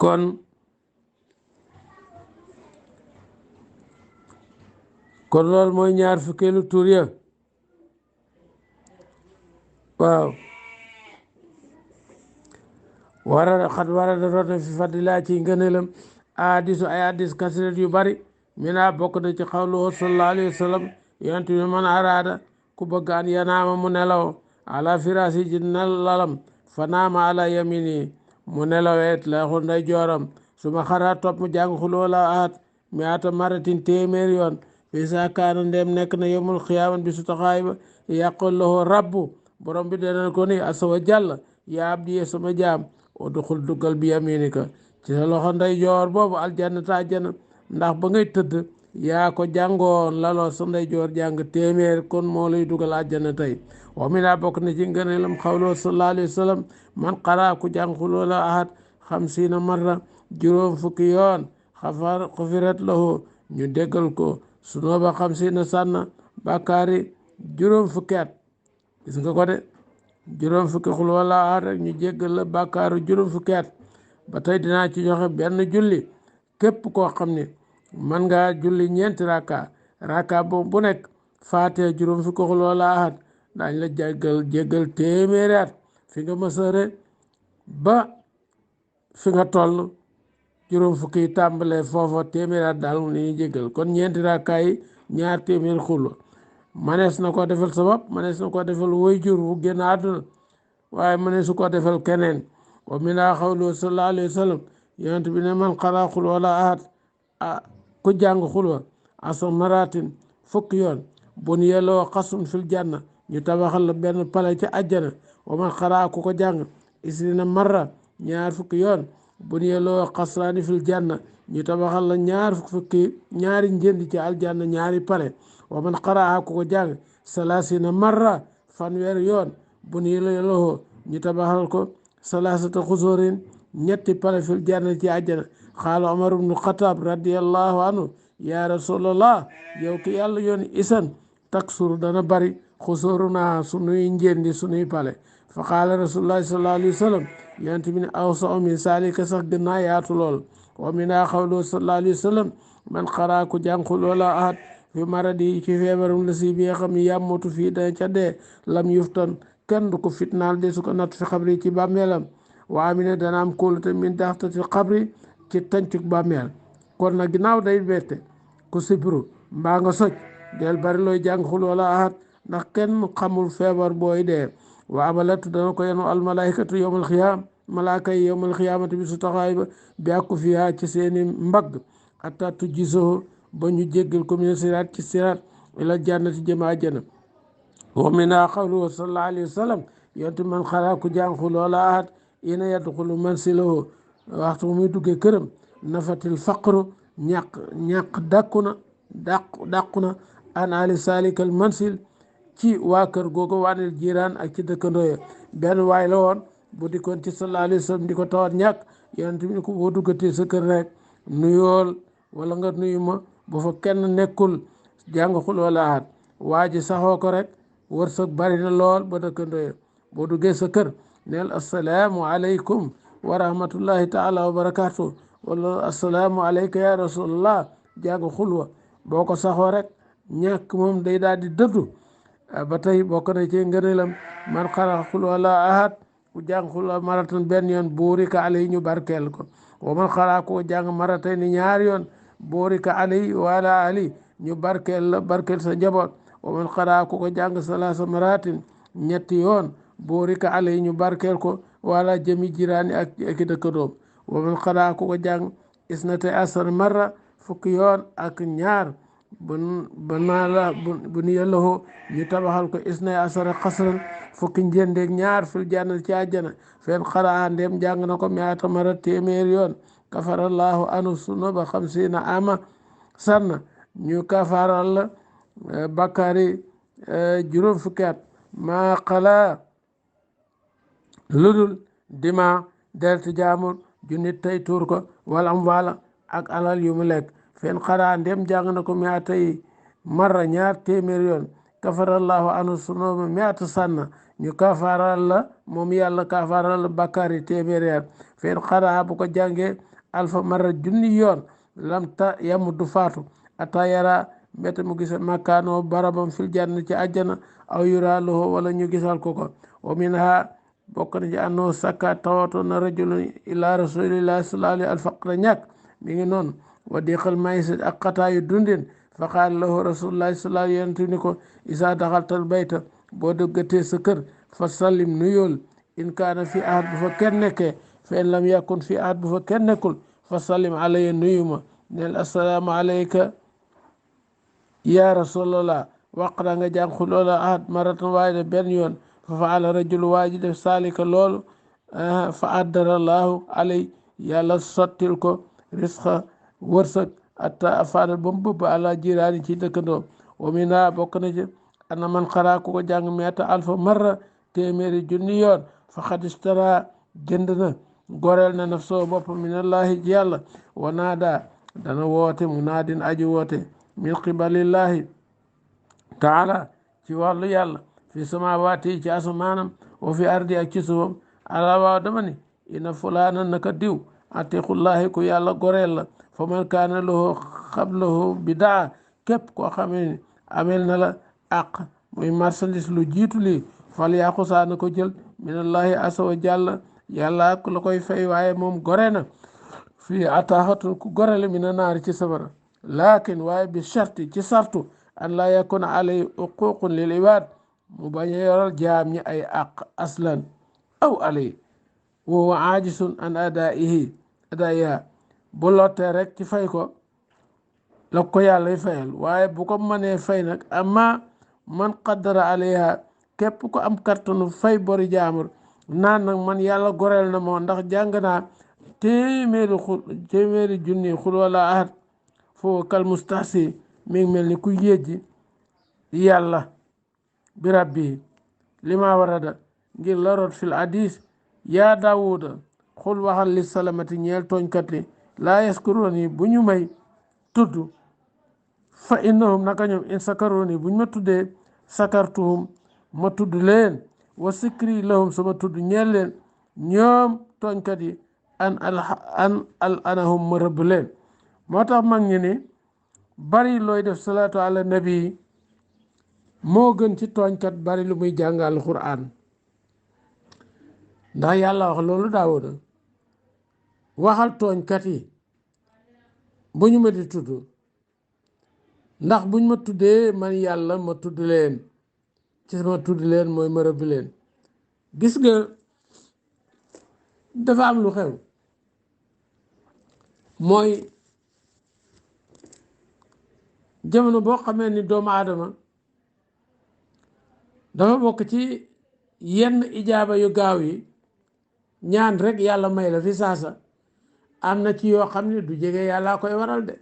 kon loolu mooy ñaar fukkeelu tur ya waaw xat warada rot na fi fadilaa ci ngëneelam hadisu ay hadis kasirat yu bari mina bokk na ci xawlu sallallahu alayhi wa sallam yonent bi man araada ku bëgg an yanaama mu nelaw ala firasi ci lalam fa naama ala yamini mu nelawet la xul nday jooram suma xaraa topp mu jàng xul wala aat mi ata maratin téeméer yoon fi saa kaana ndem nekk na yowmul xiyaaman bi su taxaay ba yàqul lahu rabbu borom bi dana ko ni asa wa jàll yaa abdi sama jaam udxul duggal bi yaminika ci sa loxo nday joor boobu aljannata àjjana ndax ba ngay tëdd yaa ko jàngoon laloo sa nday joor jàng téeméer kon moo lay dugal àjjana tey wa mi naa bokk na ci ngëneelam xawloo sallallahu alayhi wa sallam man qaraa ku jàng xul wala ahad xamsiina marra juróom fukki yoon xufirat lahu ñu déggal ko sunuba xamsiina sànna bàkkaari juróom fukki at gis nga ko de juróom fukki xul wala ahad rek ñu jéggal la bàkkaaru juróom fukki at ba tey dinaa ci joxe benn julli képp koo xam ne man nga julli ñeenti raka bu nekk faatee juróom fukki xul wala ahad daañ la jéggal téeméeri at fi nga mësëre ba fi nga toll juróom fukki yi tàmbalee foofa téeméeri at daal ni ñuy jéggal kon ñeenti raka yi ñaar téeméer xul manees na ko defal sa bopp manees na ko defal waajur wu génn àdduna waaye manees su ko defal keneen wa mina xawlu sallallahu alayhi wa sallam yonent bi ne man xara xul wala ahad ku jàng xulwa asa maratin fukki yoon bun yelloo xasun fil janna ñu tabaxal la benn pale ci àjjana wa man xara ku ko jàng isrina marra ñaar fukki yoon bun yelloo xasraani fil janna ñu tabaxal la ñaari njënd ci aljanna ñaari pale wa man xara ku ko jàng salasina marra fanweer yoon bun yelloo ñu tabaxal ko salasata xusóorin ñetti pale fil janna ci àjjana xaala Omar ibnu Xataab radiyallahu anhu ya rasulallah yow ki yàlla yoon isan taksuru dana bari xusóoruna sunuy njëndi sunuy pale fa qaala rasulullahi sallallahu alayhi wa sallam yonent bi ne awsa min saalika sax gën naa yaatu lool wa mina xawlu sallallahu alayhi wa sallam man xaraa ku jànqul wala ahad fi maradi ci feebarum la si bi nga xam ne yàmmatu fii dana ca dee lam yuftan kenn du ko fitnaal de su ko natt fi xabri ci bàmmeelam wa amina dana am kóolute min daxtatil xabri ci tancuk bàmmeel kon nag ginnaaw day bette ku sibru mbaa nga soj del bari looy jàng xul wala ahad ndax kenn xamul feebar booy dee wa amalatu dana ko yenu almalaykatu yowmal xiyaam malaaka yi yowmal xiyaamati bi su taxaay ba bi àkku fiyaa ci seeni mbagg xataa tujjisoho ba ñu jéggal ko min siraat ci siraat ila jannati jëm àjjana wa mina qawluhu sallallahu alayhi wa sallam yontu man xalaa ku jàng xul wala ahad ina yadxulu mansilahu waxtu muy duggee këram nafatil faqru ñàq dàqu na an ali salikal mansil ci waa kër googu waanil jiraan ak ci dëkkandoo ya benn waay la woon bu dikkoon ci sallallahu alayhi wa sallam di ko tawat ñàkk yonent bi ni ko boo duggatee sa kër rek nuyool wala nga nuyu ma bu fa kenn nekkul jàng xul wala ahad waa ji saxoo ko rek wërsëg bari na lool ba dëkkandoo ya boo duggee sa kër neel assalaamu aleykum wa rahmatullahi taala wa barakatuh wala assalaamu alayka ya rasulallah jàng xulwa boo ko saxoo rek ñàkk moom day daal di dëddu ba tey bokk na ci ngëneelam man xara xul wala ahad ku jàng xulwa maratan benn yoon buurika alay ñu barkeel ko wa man xara ko jàng maratay ni ñaari yoon buurika alay wala ali ñu barkeel sa njaboot wa man xara ko jàng salaasa maratin ñetti yoon buurika alay ñu barkeel ko wala jëmi jiraani ak dëkkandoom wa man xara ko jàng isnatay asar marra fukki yoon ak ñaar bu ni yàllahoo ñu tabaxal ko isnay asara xasran fukki njëndeeg ñaar fil jannat ci àjjana fen xaraa ndem jàng na ko miata mara téeméer yoon kafarallahu anu sunuba xamsiina ama sanna ñu kafaral la bakkaari juróom fukki at maa xalaa ludul dima derti jaamur ju nit tey tuur ko wala am wala ak alal yu mu lekk fen xaraa ndem jàng na ko miata yi marra ñaar téeméer yoon kafarallahu anu sunuba miata sanna ñu kafaaral la moom yàlla kafaaral la bàkkaar yi téeméeri at fen xaraa bu ko jàngee alfa marra junni yoon lam ta yamu du faatu ata yara mbete mu gisa makkaanoo barabam fil janna ci àjjana aw yura lahu wala ñu gisal ko wa min ha bokk na ci annoo sakka tawato na rajulun ila rasulillahi sallallahu alayhi alfaqra ñàkk mi ngi noonu wa diqal maysa ak xataayu dundin fa qaala lahu rasulullahi sallallahu alayhi yonent ni ko isa daxaltal bayta boo dëggatee sa kër fa sallim nuyool in kaana fi ahad bu fa kenn nekkee fa in lam yakun fi ahad bu fa kenn nekkul fa sallim alayya nuyuma neel assalaamu alayka ya rasulallah waqra nga jàng xul loola ahad maratan waaye benn yoon fa faala rajulu waa ji def saalika loolu fa addara allahu alay yàlla sottil ko risqa wërsëg atta afaadal ba mu bëbb àla jiraani ci dëkkandoo wa mina bokk na ci ana man xaraa ku ko jàng meeta alfa marra téeméeri junni yoon fa xad istara jënd na goreel na nafsoo boppam minallahi ci yàlla wa naada dana woote munaadin aji woote min qibalillahi taala ci wàllu yàlla fi samawaati ci asamaanam wa fi ardi ak ci suufam ala waaw dama ni ina fulaana naka diw atiqullahi ku yàlla goreel la fa man kaana lahu xablahu bidaa képp koo xamee ni amel na la àq muy marchandise lu jiitu lii fal yaaxusaa na ko jël minallahi asa wa jàlla yàlla la koy fay waaye moom gore na fii ataaxatun ku gorele mina naari ci safara laakin waaye bi sharti ci sartu an laa yakuna alay uququn lil ibaad mu bañ a yoral jaam ñi ay àq aslan aw alay wa huwa aajisun an adaiha bu lottee rek ci fay ko la ko yàllay fayal waaye bu ko mënee fay nag amma man qaddara alayha képp ko am kattanu fay bori jaamur naan nag man yàlla goreel na moo ndax jàng naa téeméeri junni xul wala ahad foo kal mustahsi mi ngi mel ni ku yéjji yàlla bi rabbi li ma warada ngir la rot fil hadis yaa daawuda xul waxal li salamati ñeel tooñkat li laa yaskuruni bu ñu may tudd fa innahum naka ñoom in sakaruni buñ ma tuddee sakartuhum ma tudd leen wa sikri lahum sama tudd ñeel leen ñoom tooñkat yi an anahum ma rëbb leen moo tax mag ñi ni bari looy def salaatu ala nabi moo gën ci tooñkat bari lu muy jàng alquran ndax yàlla wax loolu daawuda waxal tooñkat yi bu ñu ma di tudd ndax buñ ma tuddee man yàlla ma tudd leen ci sama tudd leen mooy ma rëbb leen gis nga dafa am lu xew mooy jamono boo xamee ni doomu aadama dafa bokk ci yenn ijaaba yu gaaw yi ñaan rek yàlla may la fi saasa am na ci yoo xam ne du jege yàllaa koy waral de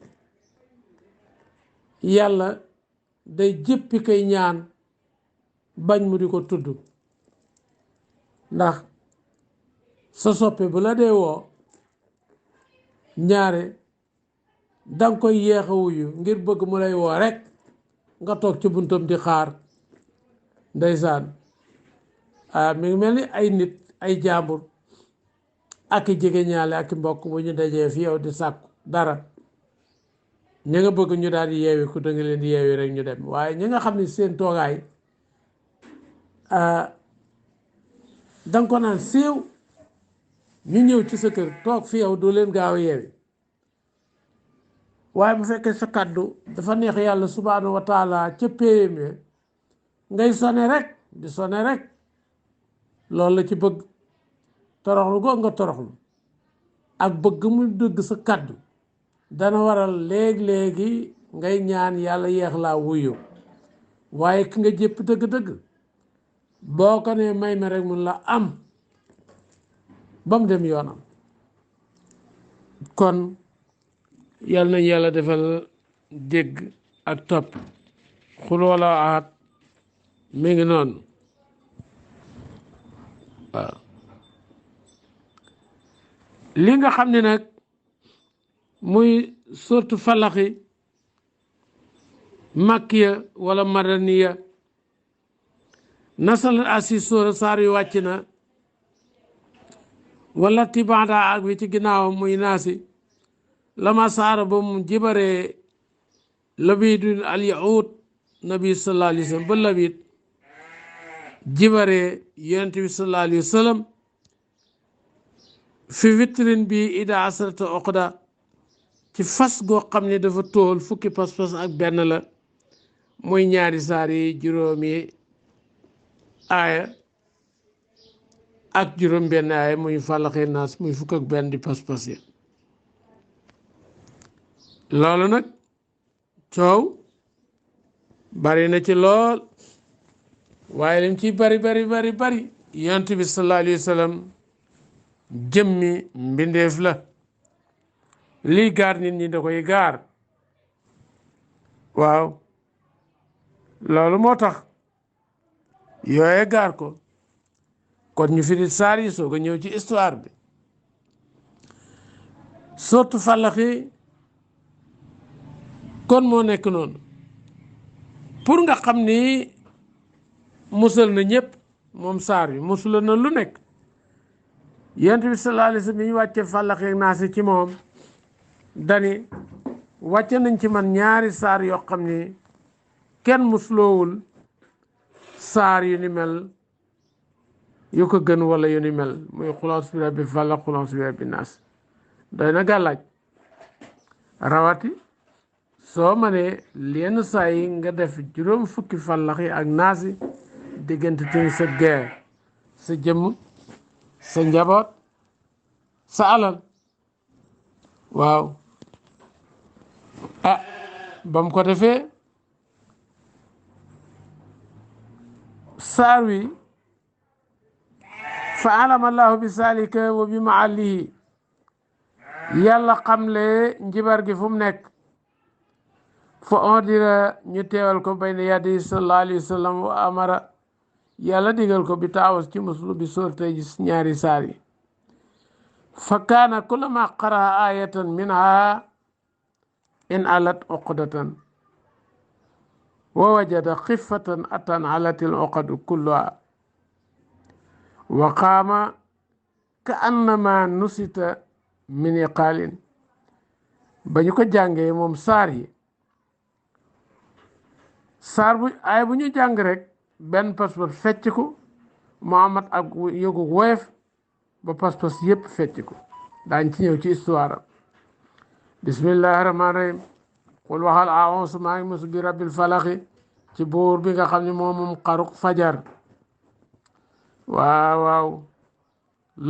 yàlla day jëppi kay ñaan bañ mu di ko tudd ndax sa soppe bu la dee woo ñaare danga koy yeex a wuyu ngir bëgg mu lay woo rek nga toog ci buntam di xaar ndeysaan mi ngi mel ni ay nit ay jàmbur ak i jege ñaale ak i mbokk bu ñu dajee fi yow di sàkku dara ñi nga bëgg ñu daal di yeewi ku da nga leen di yeewi rek ñu dem waaye ñi nga xam ne seen toogaay danga ko naan siiw ñu ñëw ci sa kër toog fi yow doo leen gaaw a yeewi waaye bu fekkee sa kàddu dafa neex yàlla subhaanahu wa taala ca péeme ngay sone rek di sone rek loolu la ci bëgg toroxlu goo nga toroxlu ak bëgg mu dëgg sa kàddu dana waral léegi ngay ñaan yàlla yeex laa wuyu waaye ki nga jëpp dëgg-dëgg boo ko ne may ma rek mun la am ba mu dem yoonam kon yal nañ yàlla defal dégg ak topp xul wala ahad mi ngi noonu waaw li nga xam ne nag muy sortu falaxi makkiya wala madaniya nasalat asi sóora saar yu wàcc na wala tibaada ak bi ci ginnaawam muy naasi lama saara ba mu jibaree labidun al yahuud nabi sallallahu alayhi wa sallam ba labid jibaree yonent bi sallallahu alayhi wa sallam fi witrin bi ida asrata oqda ci fas goo xam ne dafa tóol fukki pas-pas ak benn la muy ñaari saar yi juróomi aaya ak juróom benn aaya muy fàllaxee naas muy fukk ak benn di pas-pas yi loolu nag coow bari na ci lool waaye lim ci bari yonent bi sallallahu alayhi wa sallam jëmmi mbindeef la lii gaar nit ñi da koy gaar waaw loolu moo tax yooye gaar ko kon ñu firi saar yi soog a ñëw ci histoire bi surtout fàllaxi kon moo nekk noonu pour nga xam ni musal na ñëpp moom saar yi musal na lu nekk yonent bi sallallahu alayhi wa sallam bi ñu wàcce fàllaxi ak naasi ci moom dani wàcce nañ ci man ñaari saar yoo xam ni kenn musloowul saar yu ni mel yu ko gën wala yu ni mel muy xulaas bi rabbi falaq xulaas bi rabbi naas doy na gàllaaj rawati soo mënee lenn saa yi nga def juróom fukki fallax yi ak naas yi diggante te sa geer sa jëmm sa njaboot sa alal waaw ba mu ko defee saar wi fa alama allahu bi salika wa bi maalihi yàlla xamle njibar gi fu mu nekk fa ondira ñu teewal ko bayna yadi sallallahu alayhi wa sallam wa amara yàlla digal ko bi taawus ci muslu bi sóortee ji ñaari saar yi fa kaana kullama qaraa ayatan minha in alat uqdatan wa wajada xifatan atan alatil uqadu kulluha wa qaama ka annama nusita min iqaalin ba ñu ko jàngee moom saar yi saar bu ay bu ñu jàng rek benn pas-pas fecc ko Muhammad ak yëgu woyof ba pas-pas yépp fecc ko daañ ci ñëw ci histoire am bismillahi rahmaani rahim qul waxal a'uuzu maa ngi musu bi rabbil falaqi ci buur bi nga xam ne moom xaruk fajar waaw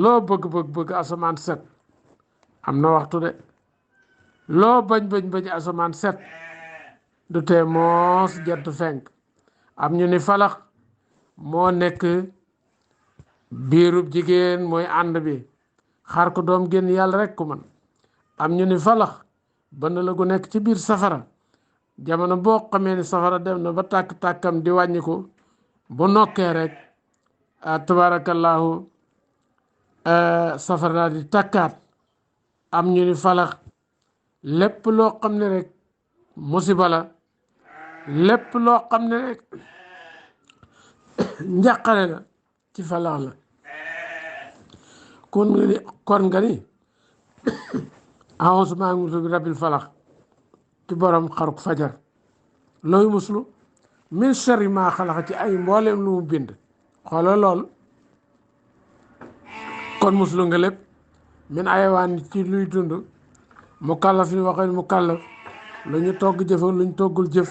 loo bëgg asamaan set am na waxtu de loo bañ asamaan set du tee moos jant fenk am ñu ni falax moo nekk biirub jigéen mooy ànd bi xar ko doom génn yàlla rek ku man am ñu ni falax bënn la gu nekk ci biir safara jamono boo xamee ni safara dem na ba tàkk-tàkkam di wàññiku bu nokkee rek tabarakallahu safara daal di tàkkaat am ñu ni falax lépp loo xam ne rek musiba la lépp loo xam ne rek njàqare la ci falax la kon nga ni a'uuzu maa ngi muslu bi rabbil falax ci borom xaruk fajar looy muslu min sharri maa xalaqa ci ay mbooleem lu mu bind xoolal lool kon muslu nga lépp min ayawaan ci luy dund mukallaf yi waxee mukallaf lu ñu togg jëf lu ñu toggul jëf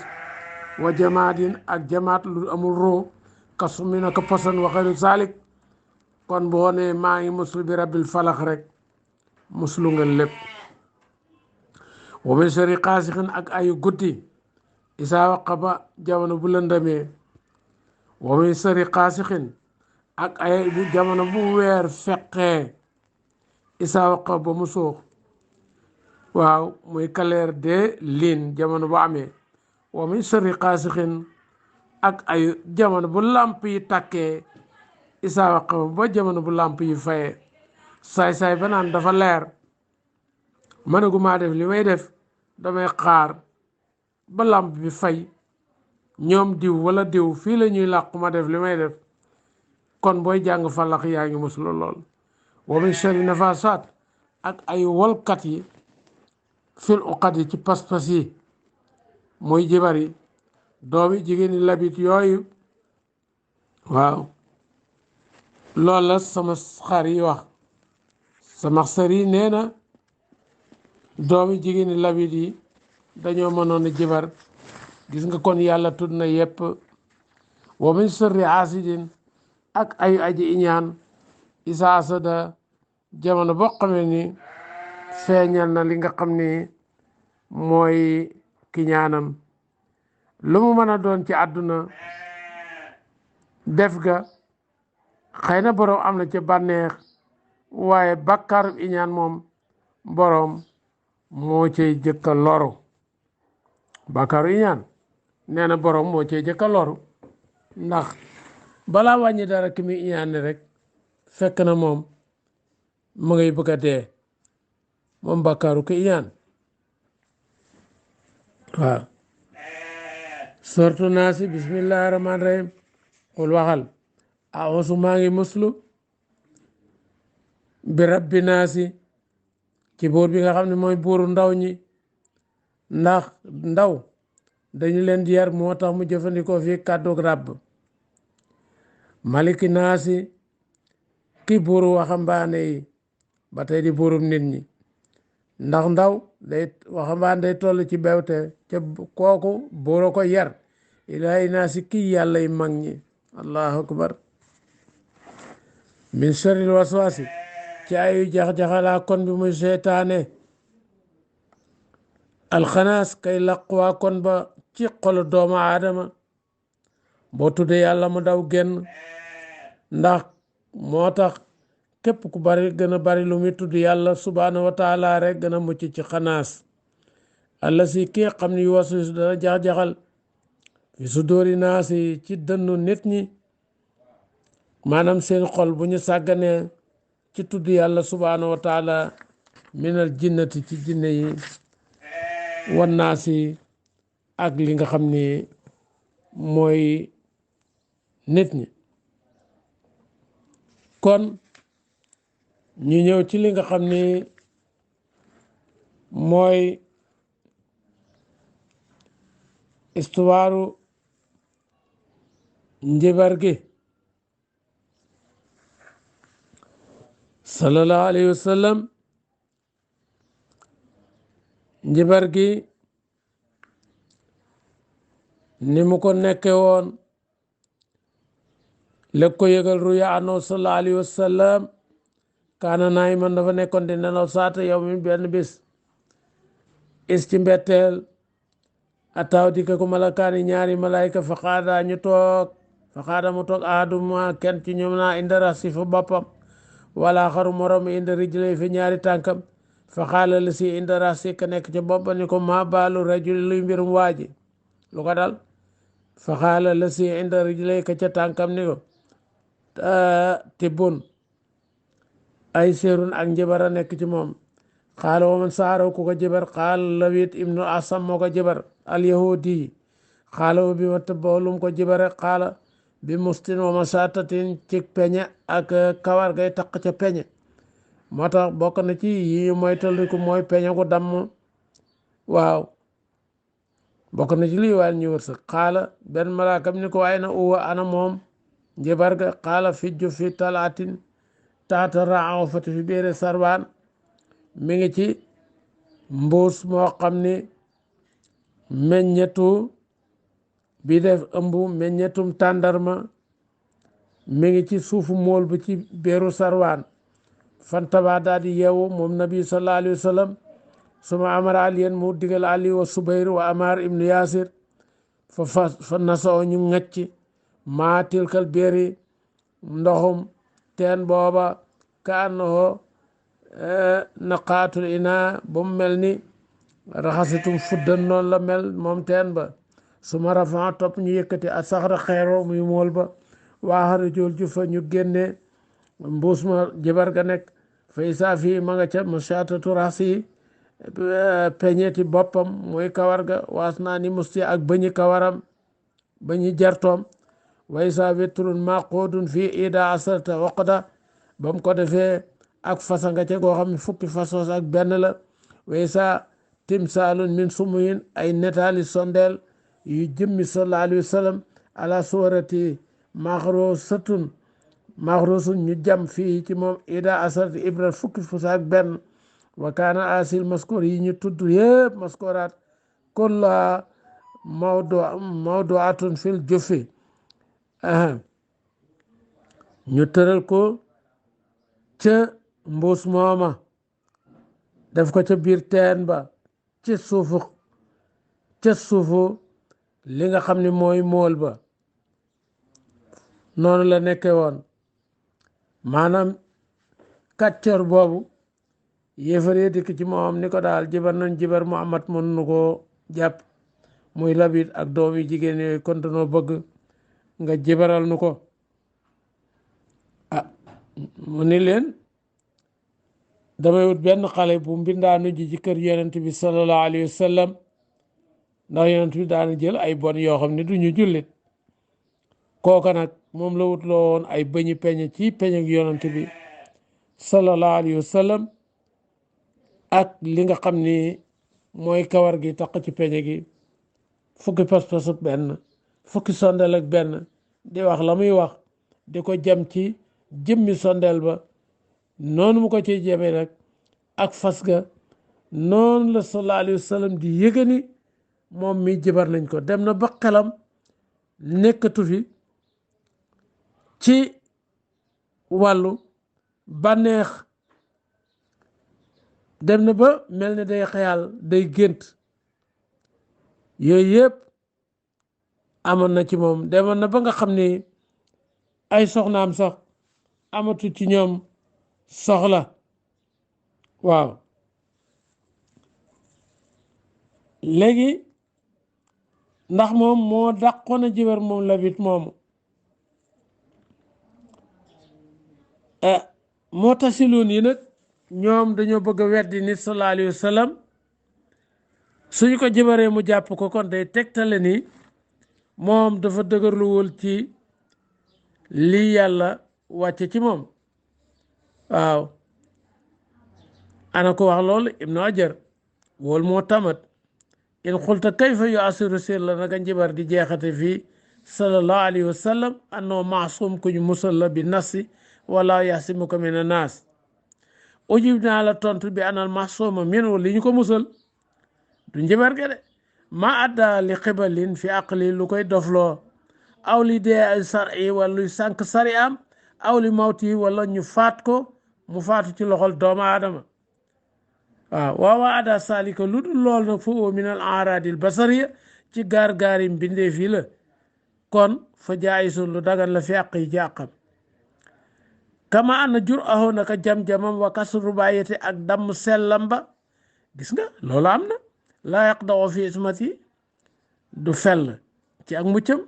wa jamaatin ak jamaat lu amul roo kasu mi na ko poson waxeelu saalik kon boo ne maa ngi muslu bi rabbil falax rek muslu nga lépp wa min sharri qaasixin ak ayu guddi isaa waqaba jamono bu lëndamee wa min sharri qaasixin ak ay bu jamono bu weer feqee isaa waqaba ba mu suux waaw muy kaleer de liin jamono bu amee wa min sharri qaasixin ak ay jamono bu làmp yi tàkkee isaa waqaba ba jamono bu làmp yi fayee saay-saay ba naan dafa leer mënagu maa def li may def damay xaar ba làmp bi fay ñoom diw wala diw fii la ñuy làqu ma def li may def kon booy jàng falax yaa ngi muslu lool. wa min sharri nafasaat ak ay wolkat yi fil uqad yi ci pas-pas yi muy jibar yi doomi jigéen ñi labit yooyu. waaw loolu la sama xar yi wax. sama xar yi nee na doomi jigéen ñi labit yi dañoo mënoon a jibar. gis nga kon yàlla tudd na yépp. wa min sharri asidin ak ay aji iñaan isa asada jamono boo xamee ni feeñal na li nga xam ni mooy ki ñaanam. lu mu mën a doon ci àdduna def ga xëy na boroom am na ca bànneex waaye bàkkaaru iñaan moom boroom moo cay jëkka loru. bàkkaaru iñaan nee na boroom moo cay jëkka loru ndax balaa wàññi dara ki muy iñaan ne rek fekk na moom mu ngay bëgg a dee moom bàkkaaru ko iñaan. waaw sortu naasi bismillahi rahmaani rahim xul waxal aosu maa ngi muslu bi rabbi naasi ci buur bi nga xam ne mooy buuru ndaw ñi ndax ndaw dañu leen di yar moo tax mu jëfandikoo fii kàddug ràbb. maliki naasi ki buuru waxambaane yi ba tey di buurum nit ñi ndax ndaw day waxambaane day toll ci bewte ca kooku buuru ko yar ilaahi naasi kii yàlla yi mag ñi. allahu akbar. min sharril waswaasi ci ayu jax-jaxalaa kon bi muy seytaane alxanaas kay laqwaa kon ba ci xolu doomu aadama. boo tuddee yàlla mu daw génn ndax moo tax képp ku bari gën a bari lu muy tudd yàlla subhaanahu wa taala rek gën a mucc ci xanaas. alla si ki nga xam ni wasu dana jax-jaxal fi su dóori naasi ci dënnu nit ñi maanaam seen xol bu ñu sàgganee ci tudd yàlla subhaanahu wa taala minal jinnati ci jinne yi wan naasi ak li nga xam ni mooy nit ñi. kon ñu ñëw ci li nga xam ni mooy istuwaaru njibar gi. sallallahu alayhi wa sallam njibar gi ni mu ko nekke woon léeg ko yëgal ruya anoo sallallahu alayhi wa sallam kaana naay man dafa nekkoon di nelaw saata yow mi benn bis is ci mbetteel ataaw di ko malakaani ñaari malaayka fa xaada ñu toog fa xaada mu toog ahaduma kenn ci ñoom naa indara si fa boppam wala xaru morom indi rijlay fi ñaari tànkam fa xaala la si indara si ka nekk ci boppam ni ko maa baalu rajuli luy mbirum waaji lu ko dal fa xaala la si inda rijlay ka ca tànkam ni ko tibbun ay seerun ak njëbara nekk ci moom. xaala waman saaro ku ko jëbar xaala lawit ibnu asam moo ko jëbar al yahudi. xaala wa bi ma tëbbaw lum ko jëbare xaala bi mustin wa masatatin ci peñe ak kawar gay taq ca peñe. moo tax bokk na ci yi mooy tolliku mooy peñe ko damm. waaw bokk na ci lii waal ñu wërsëg. xaala benn malaakam ni ko waaye na uwa ana moom njëbar ga xaala fijju fi talaatin taata raaw fati fi biir sarwaan mi ngi ci mbuus moo xam ni meññetu bi def ëmb meññetum tàndarma mi ngi ci suufu mool bu ci beeru sarwaan. fantaba daal di yeewu moom nabi sallallahu alayhi wa sallam suma amara aliyen mu digal ali wa subayr wa amar ibnu yasir fa nasoo ñu ŋacc maa tilkal beeri ndoxum teen booba ka annoo naqaatul ina ba mu mel ni raxasitum fuddan noonu la mel moom teen ba. suma rafan topp ñu yëkkati a saxra xeero muy mool ba waaxara jool ju fa ñu génne mbuus ma jëbar ga nekk fa isaa fii ma nga ca mashatatu rasi peñeti boppam mooy kawar ga waas naa ni musti ak bëñi kawaram bëñi jartoom way sa wetrun maqoodun fii ida asarata waqda ba mu ko defee ak fasa nga ca goo xam ne fukki fasos ak benn la way sa timsaalun min sumuyin ay netaali sondeel yu jëmmi sallallahu alayhi wa sallam ala suwarati maxrusun ñu jam fii ci moom ida asarati ibra fukki fasa ak benn wa kaana asil maskoor yi ñu tudd yëpp maskooraat kulla mawduatun fil jufi ñu tëral ko ca mbuus mooma def ko ca biir teen ba ca suufu li nga xam ne mooy mool ba noonu la nekke woon maanaam kàccoor boobu yéefaree dikk ci moom ni ko daal jibar nañ jibar Muhammad mën nu ko jàpp muy Labid ak doom yi jigéen yooyu kon danoo bëgg nga jibaral nu ko mu ni leen damay wut benn xale bu mbindaanu ji ci kër yonent bi sallallahu alayhi wa sallam ndax yonent bi daana jël ay bon yoo xam ne du ñu jullit kooka nag moom la wut loo woon ay bëñi peñe ci peñe yonent bi sallallahu alayhi wa sallam ak li nga xam ni mooy kawar gi taq ci peñe gi fukki pas-pas ak benn fukki sondeel ak benn di wax la muy wax di ko jam ci jëmmi sondeel ba noonu mu ko ci jëmee nag ak fas ga noonu la sallallahu alayhi wa sallam di yëgani moom mi jibar nañ ko dem na ba xelam nekkatu fi ci wàllu bànneex dem na ba mel ne day xayal day gént yooyu yëpp amoon na ci moom demoon na ba nga xam ni ay soxnaam sax amatu ci ñoom soxla waaw léegi ndax moom moo dàqoon a jibar moom Labid moomu moo tasiloon yi nag ñoom dañoo bëgg a weddi nit sallallahu alayhi wa sallam suñu ko jibaree mu jàpp ko kon day tegtale ni moom dafa dëgërluwul ci lii yàlla wàcce ci moom waaw ana ko wax loolu Ibnu Hajar wool moo tamat in xulta kayfa yu asiru sir la naka njibar di jeexate fii sallallahu alayhi wa sallam annoo maasum ku ñu musal la bi nasi wala yasimuka min annaas ujib naa la tontu bi anal maasuma minu li ñu ko musal du njibar ge de ma adda li xibalin fi aqli lu koy dofloo aw li dee ay sari wala luy sànq sari am aw li mawti wala ñu faat ko mu faatu ci loxol doomu aadama waaw ada salika lu dul lool nag fo min al aradil basariya ci gaar-gaari mbindee fii la kon fa jaayisun lu dagan la fi àq yi ci àqam kama ana jur ahoo naka jam-jamam wa kasru bàyyete ak damm sellam ba gis nga loolu am na laa yaq daxoo fi ismati du fell ci ak muccam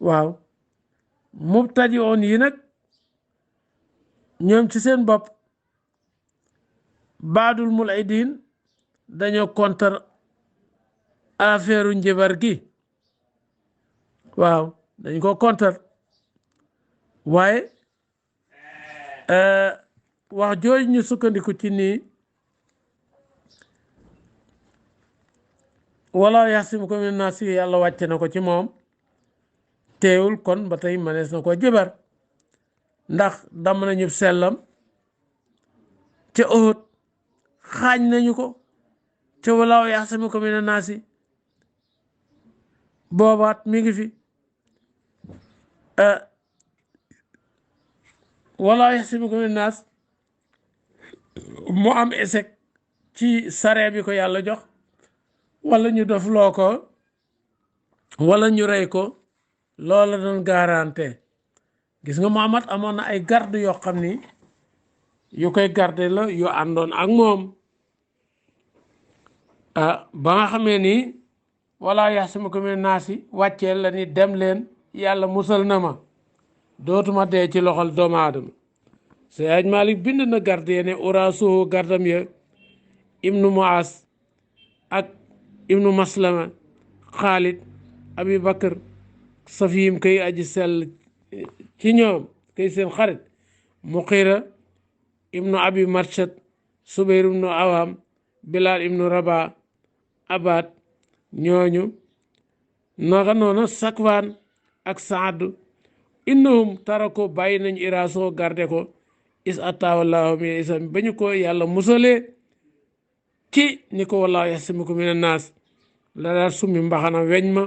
waaw mubtadi on yi nag ñoom ci seen bopp baadul mulhidin dañoo kontar affaire njibar gi waaw dañ ko kontar waaye wax jooju ñu sukkandiku ci nii wala yaxsimu ko min naas yàlla wàcce na ko ci moom teewul kon ba tey manees na ko jibar ndax damm nañu sellam ca Uhud xaañ nañu ko ca walaaw yaxsimuka mina naasi boobaat mi ngi fi walaaw yaxsimuka mina naas mu am échec ci saree bi ko yàlla jox wala ñu def loo ko wala ñu rey ko loola doon garanté gis nga Muhammad amoon na ay garde yoo xam ni yu koy garde la yu àndoon ak moom ba nga xamee ni wala yaxsimuka mina naasi wàcceel la ni dem leen yàlla musal na ma dootuma dee ci loxol doomu aadama Seydi Malik bind na garde ye ne urasuhu gardam ya ibnu Muas ak ibnu Maslama Xaalid Abi Bakr safihim kay aji sell ci ñoom kay seen xarit Muqira ibnu abi marsad Subayr ibnu awam Bilal ibnu Rabah Abad ñooñu naka noonu Sakwaan ak Saad innahum tarako bàyyi nañ iraasoo garde ko is attawallahu min isam ba ñu ko yàlla musalee ci ni ko wallaahu yasmiku mina naas la daal summi mbaxana weñ ma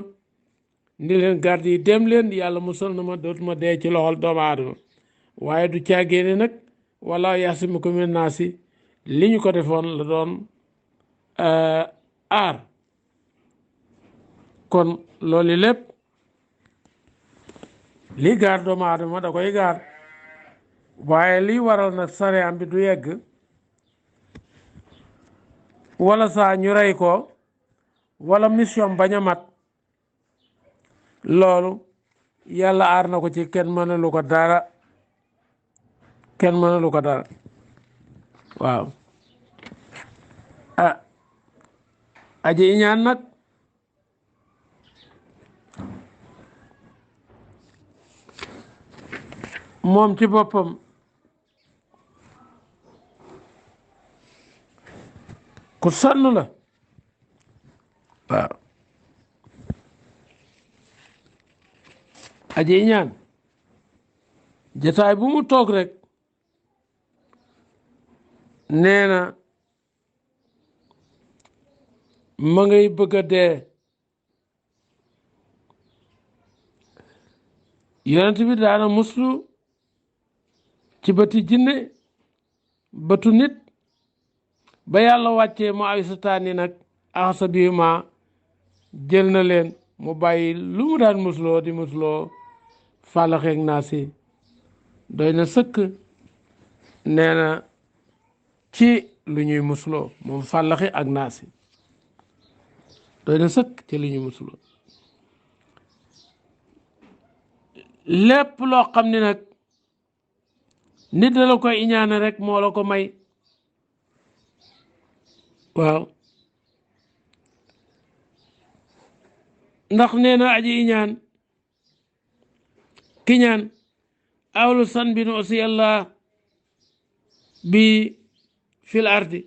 ndi leen garde yi dem leen yàlla musal na ma dootuma dee ci loxol doomu aadama waaye du caagéene nag wallaahu yasmiku mina naas yi li ñu ko defoon la doon aar kon loolu lépp lii gaar doomu aadama da koy gaar waaye lii waral nag saream bi du yegg wala saa ñu rey ko wala mission bañ a mat loolu yàlla aar na ko ci kenn mënalu ko dara kenn mënalu ko dara waaw aji iñaan nag moom ci boppam ku sonn la waaw aji iñaan jataay bu mu toog rek nee na ma ngay bëgg a dee yonent bi daana muslu ci bëti jinne bëtu nit ba yàlla wàccee mu ay sataani nag axasa bi ma jël na leen mu bàyyi lu mu daan musloo di musloo fàllaxeeg naa si doy na sëkk nee na ci lu ñuy musloo moom fàllaxi ak naa si doy na sëkk ci lu ñuy musloo lépp loo xam ne nag nit da la koy iñaane rek moo la ko may waaw ndax nee na aji iñaan kiñaan awlu san bin aussi yàlla bi fil ardi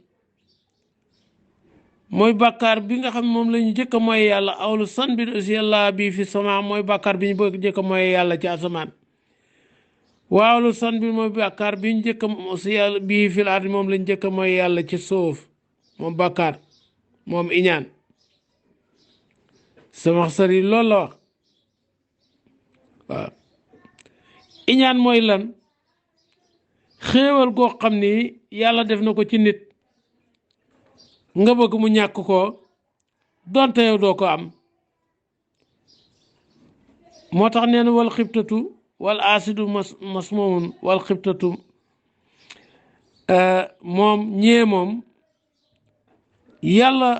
mooy bàkkaar bi nga xam moom la ñu jëkk a mooy yàlla awlu san bin aussi yàlla bi fi sama mooy bàkkaar bi ñu bëgg jëkk a mooy yàlla ci asamaan waaw lu san bi mooy bàkkaar bi ñu njëkk aussi yàlla bii fil ardi moom lañ njëkk mooy yàlla ci suuf moom bàkkaar moom iñaan sama sëriñ loolu la wax waaw iñaan mooy lan xéewal goo xam ni yàlla def na ko ci nit nga bëgg mu ñàkk ko donte yow doo ko am moo tax nee na wal xibtatu wal asidu mas moomun wal xibtatu moom ñee moom yàlla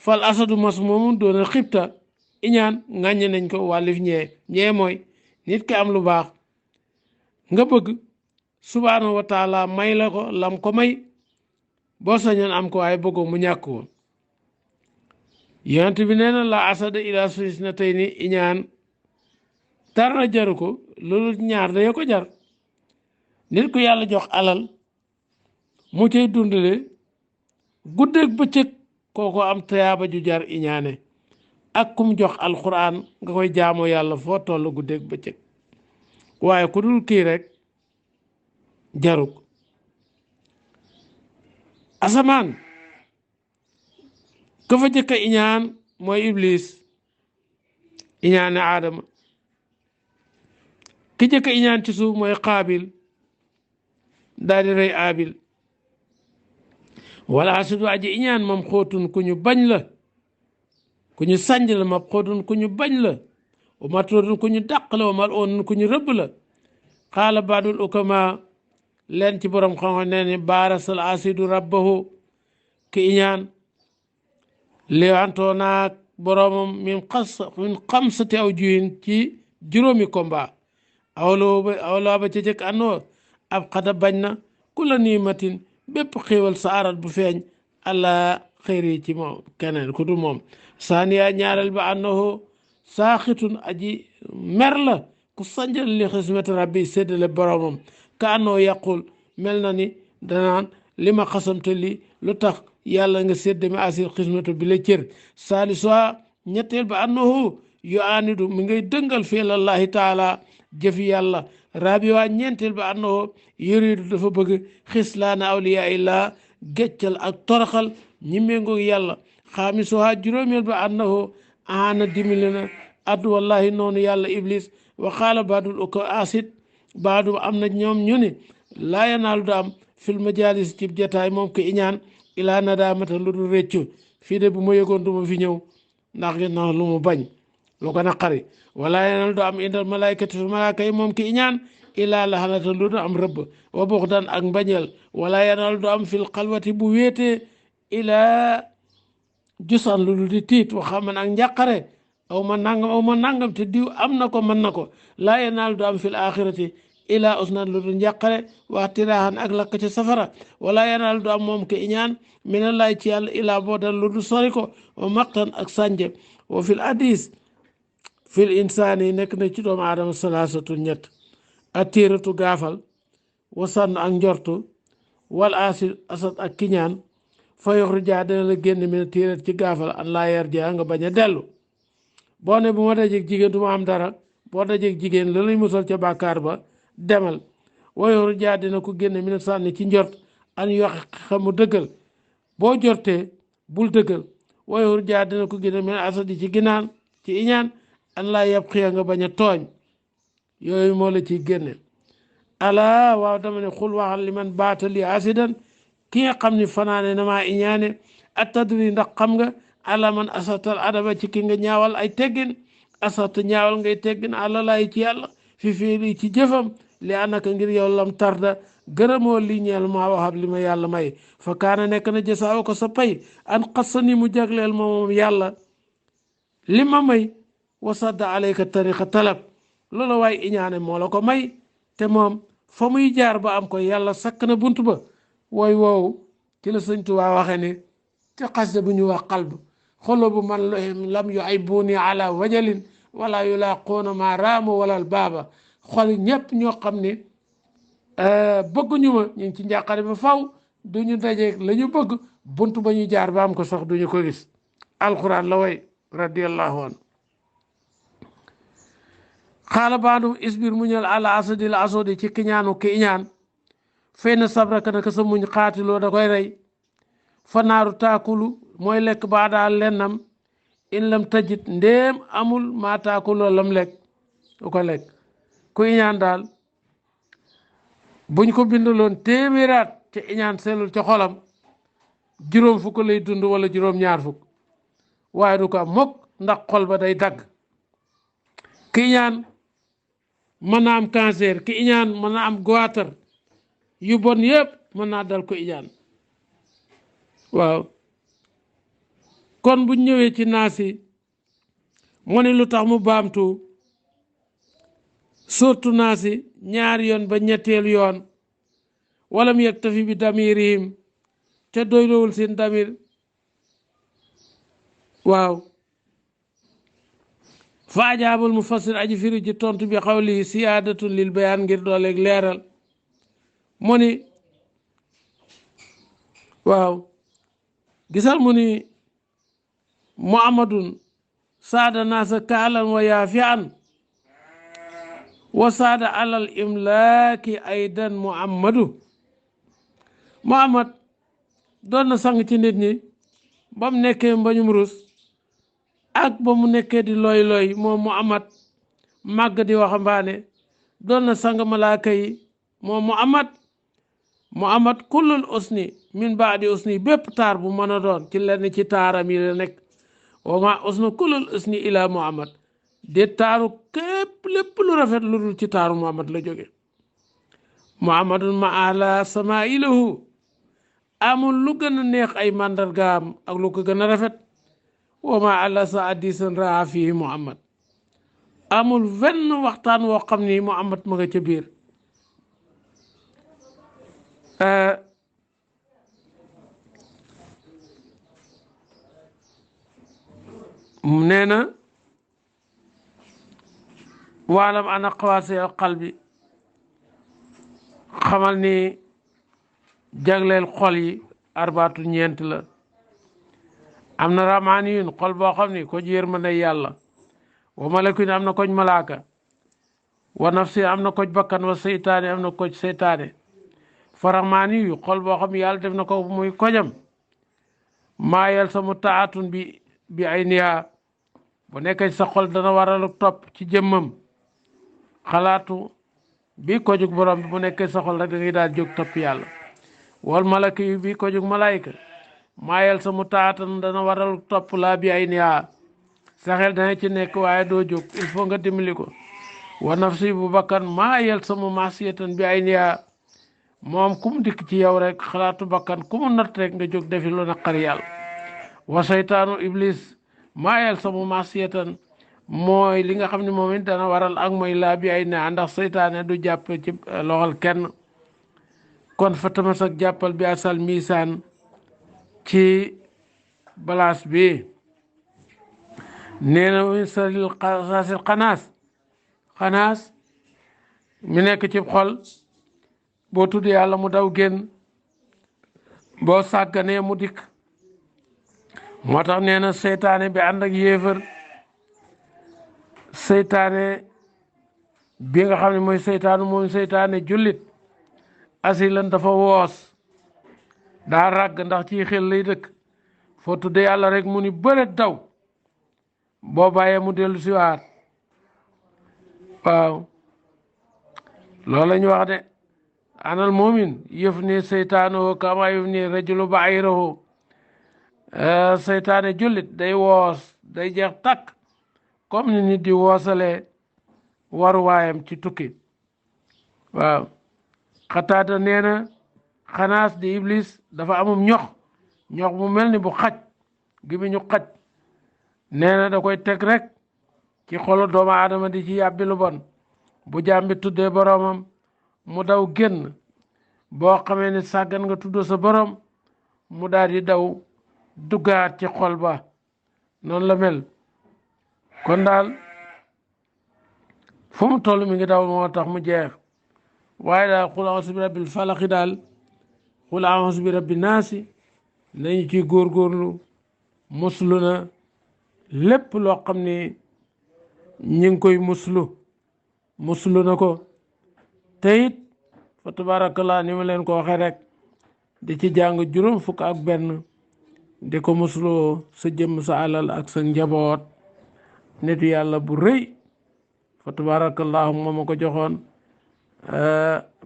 fal asadu mas moomun doona xibta iñaan ŋàññe nañ ko wàllif ñee mooy nit ki am lu baax nga bëgg subhaanahu wa taala may la ko lam ko may boo sañoon am ko waaye bëggoo mu ñàkk ko yonent bi nee na la asada ila sunis na tey ni iñaan dara jaru ko loolu ñaar dañoo ko jar nit ku yàlla jox alal mu cay dundale guddeeg bëccëg kooko am tayaaba ju jar iñaane ak kum jox alquran nga koy jaamoo yàlla foo toll guddeeg bëccëg waaye ku dul kii rek jaruk asamaan ka fa jëkk a iñaan mooy iblis iñaane aadama ki jëkk iñaan ci suuf mooy xaabil daal di rey aabil wala asidu aji iñaan moom xootun ku ñu bañ la ku ñu sànj la ma xootun ku ñu bañ la wa matrodun ku ñu dàq la wa mal oonun ku ñu rëbb la xaala baadul ukama leen ci borom xam-xam nee ni baarasal asidu rabbahu ki iñaan liwantoo naag boromam min xamsati aw juyin ci juróomi combat awloo ba ca jëkk andoo ab xada bañ na ku la niimatin bépp xéewal sa arat bu feeñ allah xëyri ci moom keneen ku dul moom saaniya ñaareel ba annahu saaxitun aji mer la ku sanjal li xismati rabbi séddale boromam ka annoo yaqul mel na ni danaan li ma xasamte li lu tax yàlla nga sédd mi asil xismatu bi la cër saali soit ñetteel ba annahu yu aanidu mi ngay dëngal fiilallahi taala jëfi yàlla raabi waa ñeenteel ba annahu yuridu dafa bëgg xislaana awliya illah géccal ak toroxal ñi méngoog yàlla xaamisuha juróomeel ba annahu aana dimbali na addu wallahi noonu yàlla iblis wa qaala baadul uko asit baadu am na ñoom ñu ni laa yanaalu da am fil majalis ci jataay moom ko iñaan ilaa nadaamata lu dul réccu fii de bu ma yëgoon du ma fi ñëw ndax lu mu bañ lu ko naqari wala yanaalu da am indal malaykati fi malaaka yi moom ki iñaan ilaa laxanata lu dul am rëbb wa buxdan ak mbañeel wala yanaalu da am fil xalwati bu wéetee ilaa jusan lu dul di tiit waxaman ak njàqare aw ma nangam te diw am na ko mën na ko laa yanaalu da am fil axirati ilaa usnan lu dul njàqare wax tiraaxan ak lakk ci safara wala yanaalu du am moom ke iñaan minallaay ci yàlla ilaa boodan lu dul sori ko wa maqtan ak sànje wa fil hadis fil insaani nekk na ci doomu aadama salaasatu ñett attiratu gaafal wa sànn ak njortu wal asil asad ak kiñaan fa yoxrija dana la génn mina tiirat ci gaafal an laa yarja nga bañ a dellu boo ne bu ma dajeeg jigéen du ma am dara boo dajeeg jigéen la lay musal ca bàkkaar ba demal wayoru jaa dina ko génne mi ne sànni ci njort an yox xamu dëggal boo jortee bul dëggal wayoru jaa dina ko génne mi ne asadi ci ginaan ci iñaan an laa yab xiya nga bañ a tooñ yooyu moo la ciy génne ala waaw dama ne xul waxal li man baata li asidan ki nga xam ni fanaane na maa iñaane a tadri ndax xam nga ala man asatal adaba ci ki nga ñaawal ay teggin asata ñaawal ngay teggin ala laay ci yàlla fi fiili ci jëfam li anaka ngir yow lam tarda gërëmoo li ñeel maa waxab li ma yàlla may fa kaana nekk na jasaaw ko sa pay an xassa ni mu jagleel ma moom yàlla li ma may wasadda alayka tariqa talab loola waay iñaane moo la ko may te moom fa muy jaar ba am ko yàlla sakk na bunt ba wooy woowu ci la Sëñ Tuubaa waxe ni ci xasida bu ñu wax qalb xolo bu man lam yu ay buuni ala wajalin wala yulaaquuna ma raamu walal baaba xol ñëpp ñoo xam ne bëgguñu ma ñu ngi ci njàqare ba faw duñu dajeeg la ñu bëgg bunt ba ñu jaar ba am ko sax duñu ko gis alquran la way radiallahu anhu xaala baandum isbir muñal ala asadil asodi ci kiñaanu ki iñaan fay na sabraka naka sa muñ xaatiloo da koy rey fa naaru taakulu mooy lekk baa daal lennam in lam tajit ndéem amul maa taakuloo lam lekk du ko lekk ku iñaan daal buñ ko bindaloon téeméeraat ca iñaan sellul ca xolam juróom fukk lay dund wala juróom ñaar fukk waaye du ko am mukk ndax xol ba day dagg ki iñaan mën na am cancer ki iñaan mën na am goitre yu bon yëpp mën naa dal ko iñaan waaw kon bu ñëwee ci naasi mu ne lu tax mu baamtu surtout naasi ñaari yoon ba ñetteelu yoon walam yaktafi bi damirihim te doylowul seen damir waaw fa ajaabul mufassir aji firi ji tontu bi xawli siyaadatun lil bayaan ngir dooleeg leeral mu ni waaw gisal mu ni muhammadun saada naasa kaalan wa yaafian wa saada alal imlaaki aydan muhammad doon na sang ci nit ñi ba mu nekkee mbañum rus ak ba mu nekkee di looy moom muhammad màgg di waxambaane doon na sang malaaka yi moom muhammad kullul usni min baadi usni bépp taar bu mën a doon ci lenn ci taaram yi la nekk wa ma usnu kullul usni ila muhammad de taaru képp lépp lu rafet lu dul ci taaru muhammad la jóge muhammadun ma ala sama ilahu amul lu gën a neex ay màndargaam ak lu ko gën a rafet wa ma ala sa hadisan raa fii muhammad amul wenn waxtaan woo xam ni muhammad ma nga ca biir nee na waalam ana xawaasi al qalbi xamal ni jagleel xol yi arbaatu ñeent la am na rahmaaniyun xol boo xam ni ko yërmande yàlla wa malakun am na koñ malaaka wa nafsi am na koñ bakkan wa seytaane am na koñ seytaane fa rahmaaniyu xol boo xam yàlla def na ko muy kojam maayal sa mu taatun bi ay niyaa bu nekkee sa xol dana waral topp ci jëmmam xalaatu bi ko jug borom bi bu nekkee sa xol rek da ngay daal jóg topp yàlla wal malaka yu bi ko jug malaayka maayal sa mu taatan dana waral topp laa bi ay niyaa sa xel dana ci nekk waaye doo jóg il faut nga dimbali ko wa nafsi bu bakkan maayal sa mu masiyatan bi ay niyaa moom ku mu dikk ci yow rek xalaatu bakkan ku mu natt rek nga jóg defi lu naqar yàlla wa seytaanu iblis maayal sa mu masiyatan mooy li nga xam ne moom it dana waral ak mooy laa bi ay niyaa ndax seytaane du jàpp ci loxol kenn kon fa tamasak jàppal bi asal misaan ci balaas bi nee na min saril saasil xanaas mi nekk ci xol boo tudd yàlla mu daw génn boo sàgganee mu dikk moo tax nee na seytaane bi ànd ak yéefar seytaane bi nga xam ne mooy seytaanu moom seytaane jullit asilan dafa woos daa ràgg ndax ci xel lay dëkk foo tudde yàlla rek mu ni bëret daw boo bàyyee mu dellu si waat waaw loolu la ñu wax de anal mumin yëf ni seytaanoo kama yëf ni rajulu baayirahu seytaane jullit day woos day jeex takk comme ni nit di woosalee waruwaayam ci tukki waaw xataata nee na xanaas di iblis dafa amum ñox mu mel ni bu xaj gi bi ñu xaj nee na da koy teg rek ci xolu doomu aadama di ci yàbbi lu bon bu jaam bi tuddee boroomam mu daw génn boo xamee ni sàggan nga tuddoo sa borom mu daal di daw duggaat ci xol ba noonu la mel kon daal fu mu toll mi ngi daw moo tax mu jeex waaye daal xul a'uuzu bi rabbil falaqi daal xul a'uuzu bi rabbi naasi nañu ci góorgóorlu muslu na lépp loo xam ne ñi ngi koy muslu na ko te it fa tabarakallah ni ma leen ko waxee rek di ci jàng juróom fukk ak benn di ko musloo sa jëmm sa alal ak sa njaboot nitu yàlla bu rëy fa tabarakallah moo ma ko joxoon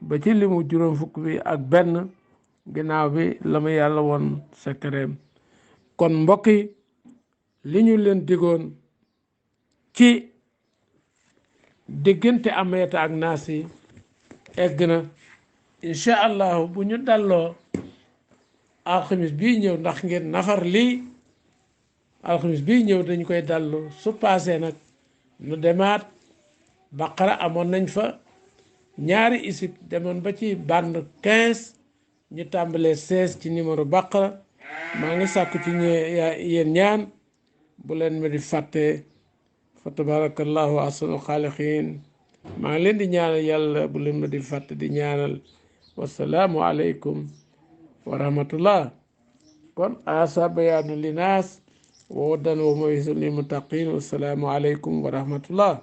ba ci limu juróom fukk bi ak benn ginnaaw bi la ma yàlla woon sekkareem kon mbokk yi li ñu leen digoon ci diggante ameeta ak naas yi egg na incha allahu bu ñu dalloo alxamis bii ñëw ndax ngeen nafar lii alxamis bii ñëw dañ koy dallu su paasee nag nu demaat baqara amoon nañ fa ñaari isib demoon ba ci bande 15 ñu tàmbalee 16 ci numéro baqara maa ngi sàkku ci yéen ñaan bu leen ma di fàtte fa tabarakallahu ahsanul xaaliqiin maa ngi leen di ñaanal yàlla bu leen ma di fàtte di ñaanal wasalaamu aleykum wa rahmatullah kon asa bayaanu linaas wa wadan wa mawisun lil muttaqin wasalaamu aleykum wa rahmatullah